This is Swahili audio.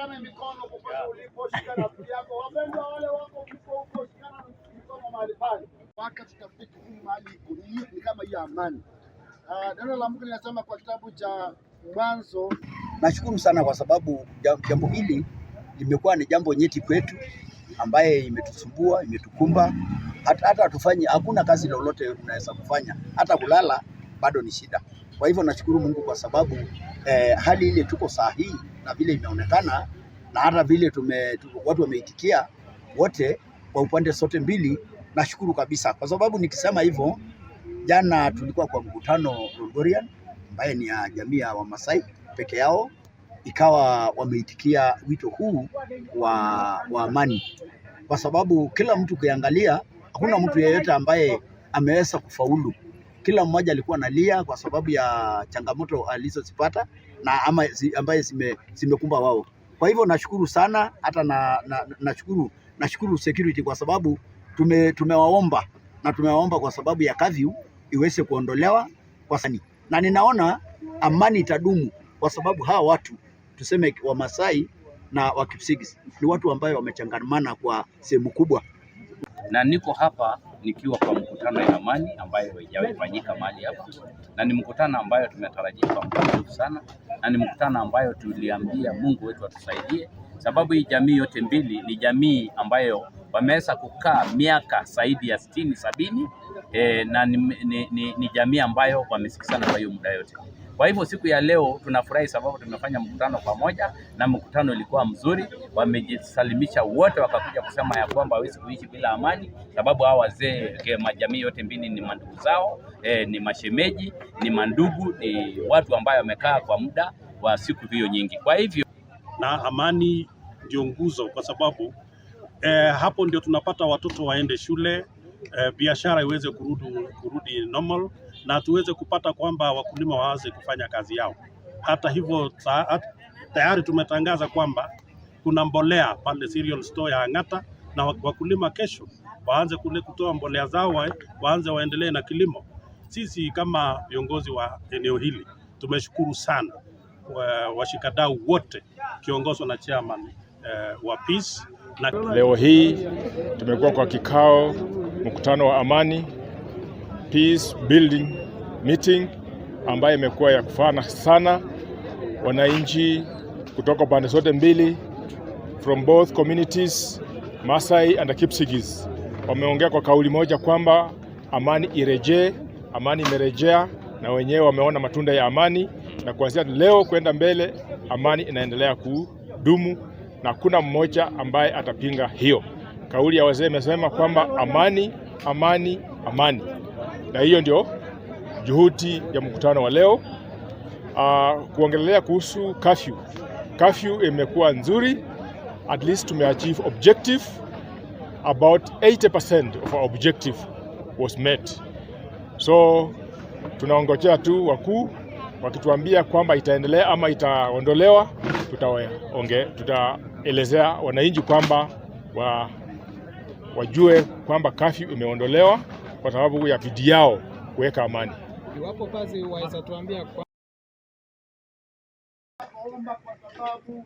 Tushikane mikono popote ulipo, shika rafiki yako. Wapendwa wale wako mko huko, shikana mikono mahali pale. Mpaka tutafika hii mahali iko ni kama hii amani. Neno la Mungu linasema kwa kitabu cha Mwanzo. Nashukuru sana kwa sababu jambo hili limekuwa ni jambo nyeti kwetu, ambaye imetusumbua, imetukumba, hata hatufanyi, hakuna kazi lolote unaweza kufanya, hata kulala bado ni shida. Kwa hivyo nashukuru Mungu kwa sababu hali ile tuko saa hii na vile imeonekana na hata vile watu wameitikia wote kwa upande sote mbili, nashukuru kabisa kwa sababu nikisema hivyo, jana tulikuwa kwa mkutano Lolgorian ambaye ni ya jamii ya Wamasai peke yao, ikawa wameitikia wito huu wa amani, kwa sababu kila mtu ukiangalia, hakuna mtu yeyote ambaye ameweza kufaulu. Kila mmoja alikuwa analia kwa sababu ya changamoto alizozipata na ama ambaye zimekumba wao. Kwa hivyo nashukuru sana hata na nashukuru security kwa sababu tumewaomba na tumewaomba kwa sababu ya curfew iweze kuondolewa kwa sani, na ninaona amani itadumu kwa sababu hawa watu tuseme Wamasai na Wakipsigis ni watu ambayo wamechangamana kwa sehemu kubwa. Na niko hapa nikiwa kwa mkutano ya amani ambayo haijawahi fanyika mahali hapa, na ni mkutano ambayo tumetarajia kwa muda mrefu sana, na ni mkutano ambayo tuliambia Mungu wetu atusaidie, sababu hii jamii yote mbili ni jamii ambayo wameweza kukaa miaka zaidi ya 60 70, na ni jamii ambayo wamesikizana kwa hiyo muda yote. Kwa hivyo siku ya leo tunafurahi sababu tumefanya mkutano pamoja na mkutano ulikuwa mzuri, wamejisalimisha wote wakakuja kusema ya kwamba hawezi kuishi bila amani, sababu hawa wazee majamii yote mbili ni mandugu zao, ni mashemeji, ni mandugu, ni watu ambayo wamekaa kwa muda wa siku hiyo nyingi. Kwa hivyo Na amani ndio nguzo, kwa sababu hapo ndio tunapata watoto waende shule, biashara iweze kurudi normal na tuweze kupata kwamba wakulima waanze kufanya kazi yao. Hata hivyo tayari tumetangaza kwamba kuna mbolea pale cereal store ya Ang'ata na wakulima kesho waanze kule kutoa mbolea zao waanze waendelee na kilimo. Sisi kama viongozi wa eneo hili tumeshukuru sana washikadau wote kiongozwa na chairman wa Peace na Leo hii tumekuwa kwa kikao, mkutano wa amani, peace building meeting ambayo imekuwa ya kufana sana. Wananchi kutoka pande zote mbili, from both communities, Masai and Kipsigis, wameongea kwa kauli moja kwamba amani irejee. Amani imerejea na wenyewe wameona matunda ya amani, na kuanzia leo kwenda mbele amani inaendelea kudumu na hakuna mmoja ambaye atapinga hiyo. Kauli ya wazee imesema kwamba amani, amani, amani, na hiyo ndio juhudi ya mkutano wa leo. Kuongelelea kuhusu curfew. Curfew imekuwa nzuri, at least tumeachieve objective, about 80% of our objective was met. So tunaongojea tu wakuu wakituambia kwamba itaendelea ama itaondolewa, tutaelezea wananchi kwamba wajue kwamba curfew imeondolewa kwa sababu ya bidii yao kuweka amani. Iwapo basi waweza tuambia kwa Omba kwa sababu